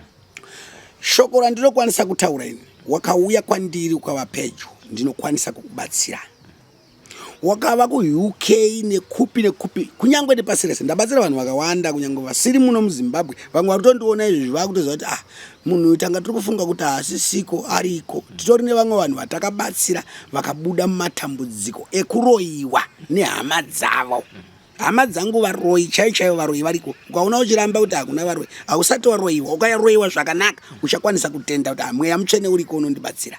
Shoko randinokwanisa kutaura ini, wakauya kwandiri ukava pedyo, ndinokwanisa kukubatsira. Wakava kuUK nekupi nekupi, kunyange nepasi rese. Ndabatsira vanhu vakawanda, kunyange vasiri muno muZimbabwe. Vamwe vari kutondiona izvezvi vakutoziva kuti ah, munhu uyu tanga tiri kufunga kuti haasisiko, ariko. Titori nevamwe vanhu vatakabatsira vakabuda mumatambudziko ekuroyiwa nehama dzavo. Hama dzangu varoyi chaivo chaivo, varoyi variko. Ukaona uchiramba kuti hakuna varoyi, hausati waroyiwa. Ukaroyiwa zvakanaka, uchakwanisa kutenda kuti ah, mweya mutsvene uriko unondibatsira.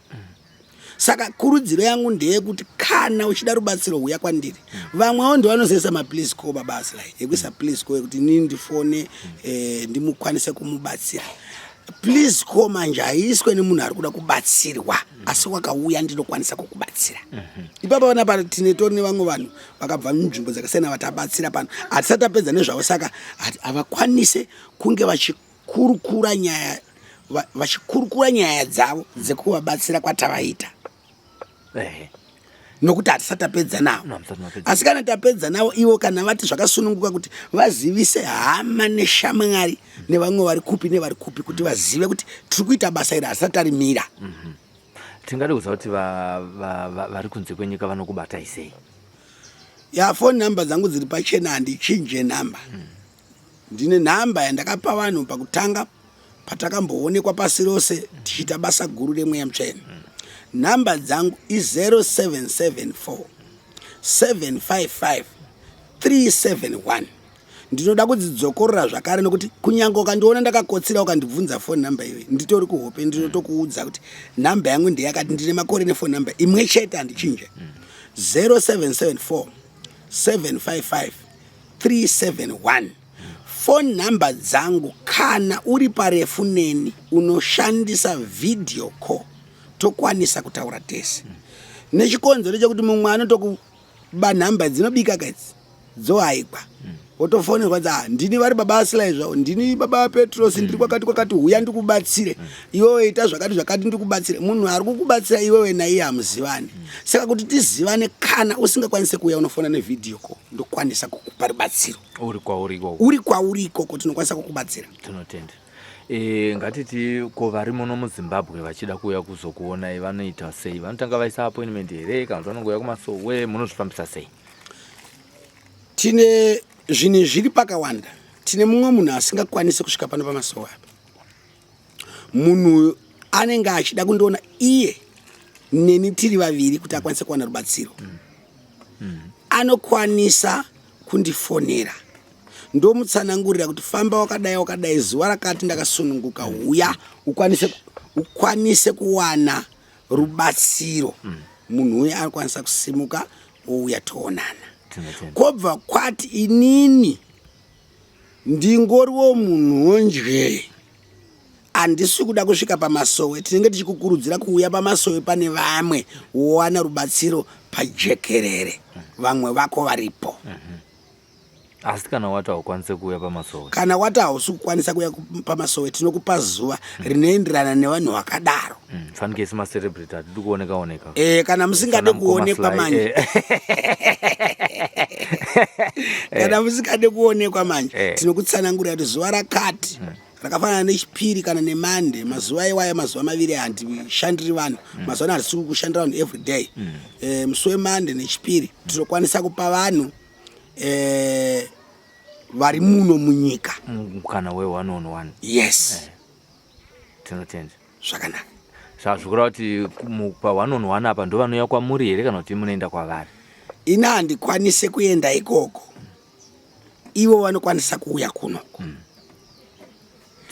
Saka kurudziro yangu ndeyekuti kana uchida rubatsiro huya kwandiri. Vamwewo ndovanozoisa maplease call baba Aslai, ekuisa please call yekuti inini ndifone ndimukwanise kumubatsira. Please call manje haiiswe nemunhu ari kuda kubatsirwa, asi wakauya ndinokwanisa kukubatsira. Ipapa vana pano tine tori nevamwe vanhu vakabva munzvimbo dzakasiyana vatabatsira pano, hatisati tapedza nezvavo, saka havakwanise kunge vachikurukura nyaya vachikurukura nyaya dzavo dzekuvabatsira kwatavaita. Nokuti hatisati tapedza navo. No, hamusati mapedza. Asi kana tapedza navo ivo kana vati zvakasununguka kuti vazivise hama neshamwari nevamwe vari kupi nevari kupi kuti vazive kuti tiri kuita basa iri, hatisati tarimira. Tingade kuziva kuti vari kunze kwenyika vanokubatai sei? Ya, phone number dzangu dziri pachena, handichinje nhamba. Ndine nhamba yandakapa vanhu pakutanga patakamboonekwa pasi rose tichiita basa guru remweya mutsvene. Nhamba dzangu i0774 755 371. Ndinoda kudzidzokorora zvakare nokuti kunyange ukandiona ndakakotsira ukandibvunza phone number iyoyi, nditori kuhope, ndinotokuudza kuti nhamba yangu ndeyakati. Ndine makore nephone number imwe chete, handichinje. 0774 755 371 phone number dzangu. Kana uri parefu neni unoshandisa video call, tokwanisa kutaura tese, nechikonzero chekuti mumwe anotokuba nhamba dzinobika kaidzi dzohaikwa, wotofonerwa dza ndini vari baba Asilai zvavo, ndini baba Petros, ndiri kwakati kwakati, huya ndikubatsire, iwewe ita zvakati zvakati ndikubatsire. Munhu ari kukubatsira iwewe naiye hamuzivani. Saka kuti tizivane, kana usingakwanise kuuya, unofona nevideo call, ndokwanisa kukupa rubatsiro. Uri kwauri ikoko. Uri kwauri ikoko tinokwanisa kukubatsira. Tinotenda. Ngatiti ko vari muno muZimbabwe vachida kuuya kuzokuonai vanoita sei? Vanotanga vaisa appointment here kana kuti vanongouya kumasowe? Munozvifambisa sei? Tine zvinhu zviri pakawanda. Tine mumwe munhu asingakwanisi kusvika pano pamasowe apa. Munhu uyu anenge achida kundiona iye neni tiri vaviri kuti akwanise kuwana rubatsiro. Anokwanisa kundifonera, ndomutsanangurira kuti famba wakadai wakadai, zuva rakati ndakasununguka, huya ukwanise kuwana rubatsiro. Munhu uyu anokwanisa kusimuka ouya toonana. Tinotenda. Kwobva kwati inini ndingoriwo munhu nje handisi kuda kusvika pamasowe, tinenge tichikukurudzira kuuya pamasowe pane vamwe wowana rubatsiro pajekerere, vamwe vako varipo. Asi kana wati haukwanise kuuya pamasowe? Kana wati hausi kukwanisa kuuya pamasowe, tinokupa zuva rinoenderana nevanhu vakadaro. Fanike isu macelebrity hatidi kuoneka oneka. Kana musingade Sana mukoma kuonekwa Sly, manje, kana musingade kuonekwa manje, tinokutsanangurira kuti zuva rakati rakafanana nechipiri kana nemande, mazuva iwaya mazuva maviri handishandiri vanhu. Mazuva ano hatisi kushandira vanhu every day. Musi wemande nechipiri tinokwanisa kupa vanhu vari muno munyika mukana we one on one. Yes. Tinotenda. Zvakanaka. Saka zvikureva kuti pa one on one apa ndo vanouya kwamuri here kana kuti munoenda kwavari? Ini handikwanise kuenda ikoko, ivo vanokwanisa kuuya kunoko.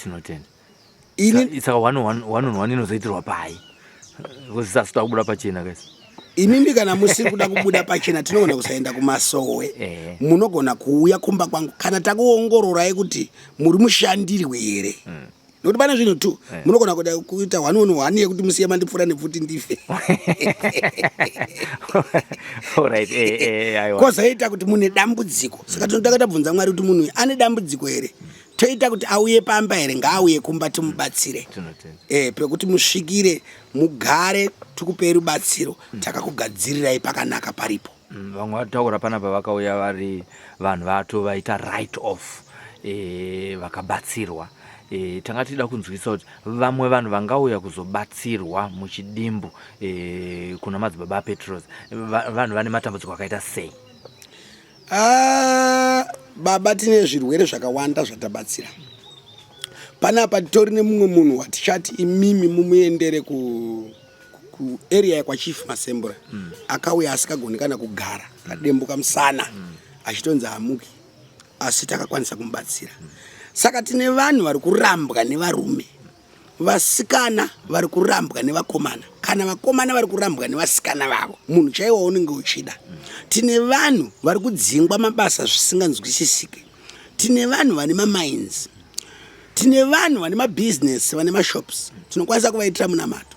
Tinotenda. Ini Saka one on one, one on one inozoitirwa pai? Because sasi takubuda pachena guys. Imimi kana musiri kuda kubuda pachena, tinogona kusaenda kumasowe. Munogona kuuya kumba kwangu kana takuongororai kuti muri mushandirwi here, nokuti pane zvinhu tu munogona kuda kuita one on one yekuti musiye mandipfura nepfuti ndife. Alright, aiwa. Kwozoita kuti mune dambudziko, saka tinotanga tabvunza Mwari kuti munhu uyu ane dambudziko here, toita kuti auye pamba here. Ngaauye kumba timubatsire. Tinotenda. Pekuti musvikire mugare tikupei rubatsiro, takakugadzirirai pakanaka paripo. Vamwe vataura panapa vakauya vari vanhu vato vaita write off, vakabatsirwa. E, tanga tichida kunzwisisa kuti vamwe vanhu vangauya kuzobatsirwa muchidimbu e, kuna madzibaba apetros vanhu vane matambudziko akaita sei? Ah, baba tine zvirwere zvakawanda zvatabatsira panapa titori nemumwe munhu watichati imimi mumuendere ku kuarea yekwachief masembura mm. akauya asikagoni kana kugara akadembuka musana mm. achitonzi hamuki asi takakwanisa kumubatsira mm. saka tine vanhu vari kurambwa nevarume vasikana vari kurambwa nevakomana kana vakomana vari kurambwa nevasikana vavo munhu chaiwo waunenge uchida tine vanhu vari kudzingwa mabasa zvisinganzwisisike tine vanhu vane mamines tine vanhu vane mabhizinesi vane mashops tinokwanisa kuvaitira munamato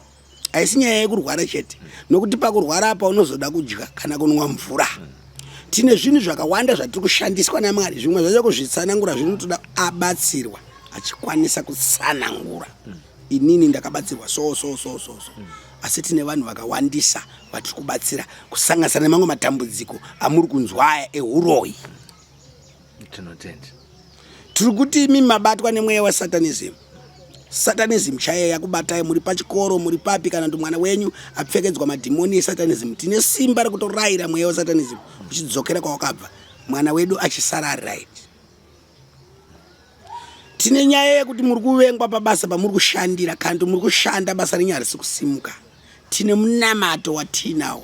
haisi nyaya yekurwara chete nokuti pakurwara apa unozoda kudya kana kunwa mvura tine zvinhu zvakawanda zvatiri kushandiswa namwari zvimwe zvacho kuzvitsanangura zvinotoda abatsirwa achikwanisa kutsanangura inini ndakabatsirwa so so so so so asi tine vanhu vakawandisa vatiri kubatsira kusanganisa nemamwe matambudziko amuri kunzwa aya ehuroyi Tinotenda. Tiri kuti imi mabatwa nemweya wesatanism. Satanism chaiyo yakubatai muri pachikoro, muri papi kana kuti mwana wenyu apfekedzwa madhimoni esatanism. Tine simba rekutorayira mweya wesatanism uchidzokera kwawakabva, mwana wedu achisara ari right. Tine nyaya yekuti muri kuvengwa pabasa pamuri kushandira kana kuti muri kushanda basa renyu harisi kusimuka. Tine munamato watiinawo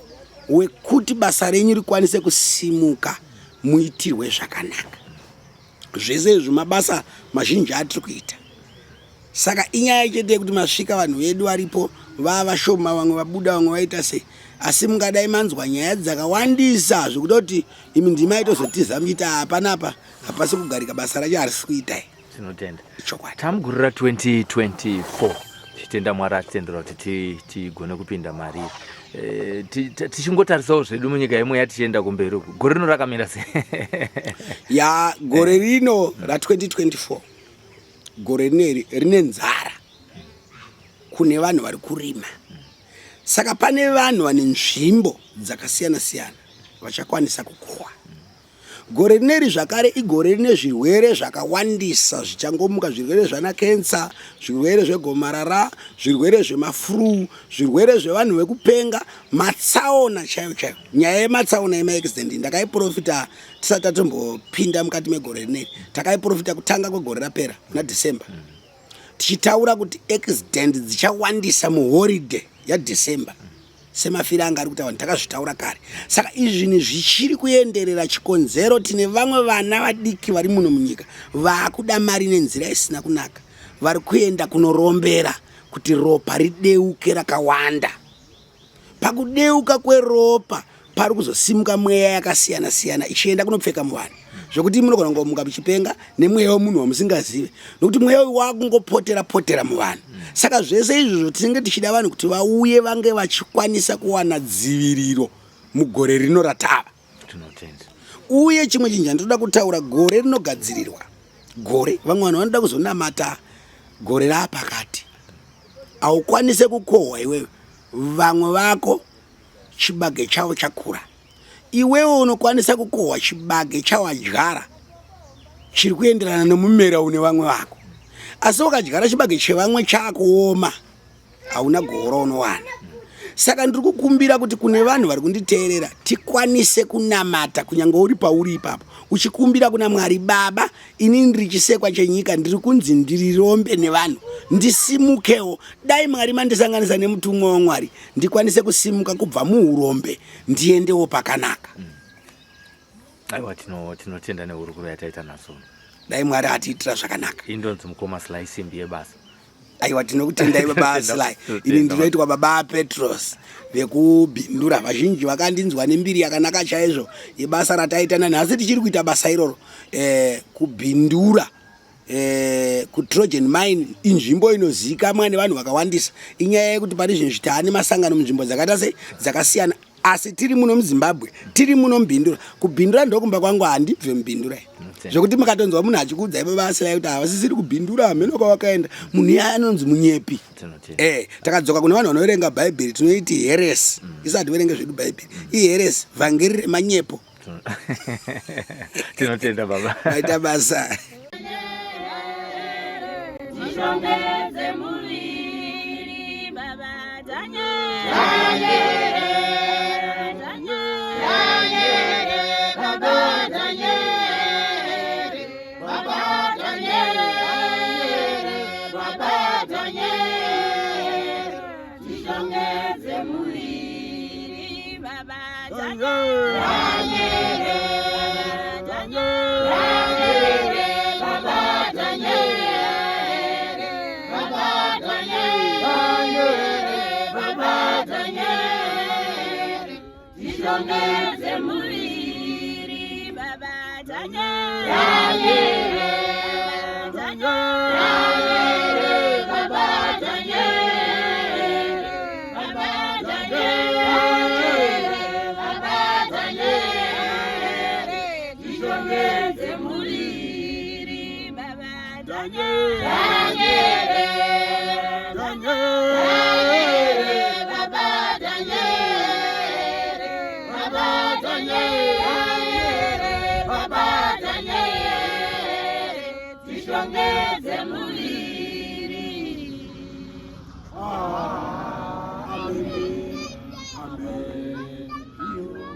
wekuti basa renyu rikwanise kusimuka muitirwe zvakanaka. Zvese izvi mabasa mazhinji atiri kuita. Saka inyaya chete yekuti masvika vanhu vedu varipo vava vashoma, vamwe vabuda, vamwe vaita sei, asi mungadai manzwa nyaya dzakawandisa zvekuda kuti imi ndimi aitozotiza muchiti hapana apa hapasi kugarika, basa racho harisi kuitai. Tinotenda. Chokwadi. Tamugore ra 2024 tichitenda Mwari atitendera kuti tigone kupinda mariri. Eh, tichingotarisawo zvedu munyika yemweya tichienda kumberi uku, gore rino rakamira sei? Ya, gore rino ra2024, gore rineri rine nzara kune vanhu vari kurima. Saka pane vanhu vane nzvimbo dzakasiyana siyana vachakwanisa kukohwa. Gore rineri zvakare igore rine zvirwere zvakawandisa zvichangomuka, zvirwere zvana kensa, zvirwere zvegomarara, zvirwere zvemafuru, zvirwere zvevanhu vekupenga, matsaona chaiyo chaiyo. Nyaya yematsaona yemaaccident ndakaiprofita tisati tatombopinda mukati megore rineri, takaiprofita kutanga kwegore rapera muna December, tichitaura kuti accident dzichawandisa muholiday yaDecember semafiro anga ari kuita vanhu. Takazvitaura kare, saka izvi zvinhu zvichiri kuenderera. Chikonzero, tine vamwe vana vadiki vari muno munyika vaakuda mari nenzira isina kunaka, vari kuenda kunorombera kuti ropa rideuke rakawanda. Pakudeuka kweropa pari kuzosimuka mweya yakasiyana siyana ichienda kunopfeka muvanhu, zvekuti munogona kungomuka muchipenga nemweya wemunhu wamusingazive, nokuti mweya uyu wakungopotera potera muvanhu. Saka zvese izvozvo tinenge tichida vanhu kuti vauye vange vachikwanisa kuwana dziviriro mugore rino ratava. Tinotenda. Uye chimwe chinhu chandinoda kutaura, gore rinogadzirirwa gore, vamwe vanhu vanoda kuzonamata gore raapakati. Haukwanise kukohwa iwewe, vamwe vako chibage chavo chakura. Iwewe unokwanisa kukohwa chibage chawadyara chiri kuenderana nemumera une vamwe vako, asi ukadyara chibage chevamwe chakuoma hauna goho raunowana. Saka ndiri kukumbira kuti kune vanhu vari kunditeerera tikwanise kunamata kunyange uri pauri ipapo, uchikumbira kuna Mwari, Baba, inini ndiri chisekwa chenyika, ndiri kunzi ndiri rombe nevanhu, ndisimukewo. Dai Mwari mandisanganisa nemutumwa waMwari, ndikwanise kusimuka kubva muurombe ndiendewo pakanaka. Aiwa, tinotenda nehurukuro yataita naso. Dai Mwari atiitira zvakanaka. Indonzi mukoma Sly Simbi yebasa. Aiwa, tinokutendai baba Sly. Ini ndinoitwa baba Petros vekubhindura. Vazhinji vakandinzwa nembiri yakanaka chaizvo yebasa rataita, nanhasi tichiri kuita basa iroro, kubhindura kuTrojan Mine. Inzvimbo inozivikanwa nevanhu vakawandisa. Inyaya yekuti pane zvinhu zvitaane masangano munzvimbo dzakaita sei dzakasiyana, asi tiri muno muZimbabwe, tiri muno mubhindura. Kubhindura ndokumba kwangu, handibve mubhindura zvekuti mukatonzwa munhu achikuudzai baba Sly kuti havasisiri kubhindura, hameno kwavakaenda, munhu iye anonzi munyepi. Takadzoka kune vanhu vanoverenga bhaibheri, tinoiti heresy. Isati verenge zvedu bhaibheri, iheresy, vhangeri remanyepo. Tinotenda baba. Maita basa. Tishongedze muviri baba Daniel. Daniel, baba Daniel, baba Daniel, baba Daniel. Tishongedze muviri baba Daniel. Daniel, baba Daniel, baba Daniel, baba Daniel. Tishongedze muviri baba Daniel. Daniel, baba Daniel, baba Daniel, baba Daniel. Tishongedze muviri baba Daniel. Daniel, baba Daniel, baba Daniel, baba Daniel. Tishongedze muviri.